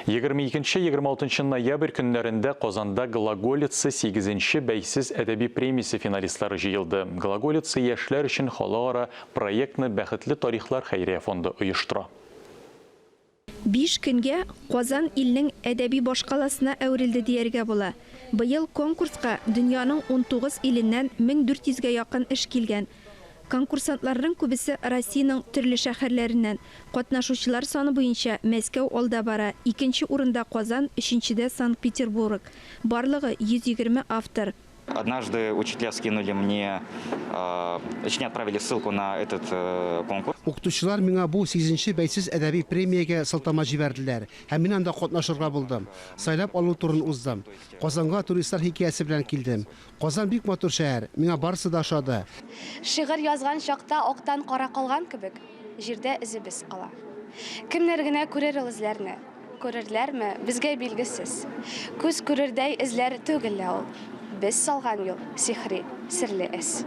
22-26 ноябрь көннәрендә Казанда Глаголица сигезенче бәйсез әдәби премиясе финалистлары җыелды. Глаголица яшьләр өчен халыкара проектны Бәхетле тарихлар хәйрия фонды оештыра. Биш көнгә Казан илнең әдәби башкаласына әверелде дияргә була. Быел конкурска дөньяның 19 иленнән 1400 гә якын эш килгән. Конкурсантларның күбесе Россиянең төрле шәһәрләреннән. Катнашучылар саны буенча Мәскәү алда бара, икенче урында Казан, өченчедә Санкт-Петербург. Барлыгы 120 автор. Однажды учителя скинули мне, точнее отправили ссылку на этот конкурс. Укытучылар миңа бу сигезенче бәйсез әдәби премиягә сылтама җибәрделәр һәм мин анда катнашырга булдым. Сайлап алу турын уздым. Казанга туристлар хикәясе белән килдем. Казан бик матур шәһәр, миңа барысы да ошады. Шигырь язган чакта актан кара калган кебек, җирдә эзебез кала. Кемнәр генә күрер ул эзләрне? Күрерләрме, безгә билгесез. Күз күрердәй эзләр түгел лә ул. Без салган юл, сихри, серле эз.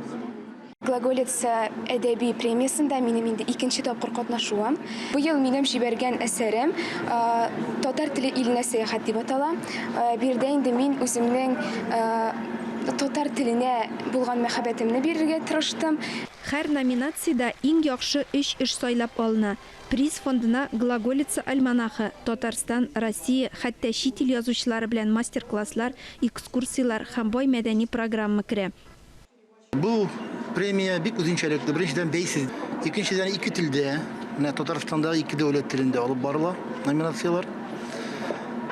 Глаголица әдәби премиясендә минем инде икенче тапкыр катнашуым. Быел минем җибәргән әсәрем Татар теле иленә сәяхәт дип атала. Биредә инде мин үземнең татар теленә булган мәхәббәтемне бирергә тырыштым. Һәр номинациядә иң яхшы өч эш сайлап алына. Приз фондына Глаголица альманахы, Татарстан, Россия, хәтта чит ил язучылары белән мастер-класслар, экскурсияләр һәм бай мәдәни программа керә. Бу премия бик үзенчәлекле. Беренчедән, бәйсез. Икенчедән, ике телдә, менә Татарстандагы ике дәүләт телендә алып барыла номинацияләр.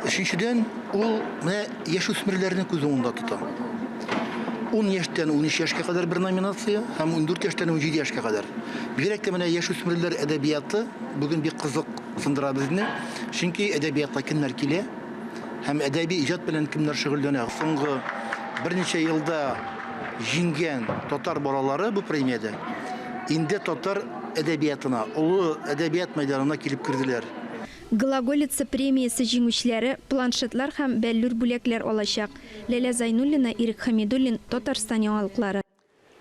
Өченчедән, ул менә яшүсмерләрне күз уңында тота. 10 яшьтән 13 яшькә кадәр бер номинация һәм 14 яшьтән 17 яшькә кадәр. Бигрәк тә менә яшүсмерләр әдәбияты бүген бик кызыксындыра безне. Чөнки әдәбиятка кемнәр килә? Һәм әдәби иҗат белән кемнәр шөгыльләнә? Соңгы берничә елда җиңгән татар балалары бу премиядә инде татар әдәбиятына, олы әдәбият мәйданына килеп керделәр. Глаголица премиясе җиңүчеләре планшетлар һәм бәллүр бүләкләр алачак. Ләлә Зайнуллина, Ирек Хәмидуллин, Татарстан яңалыклары.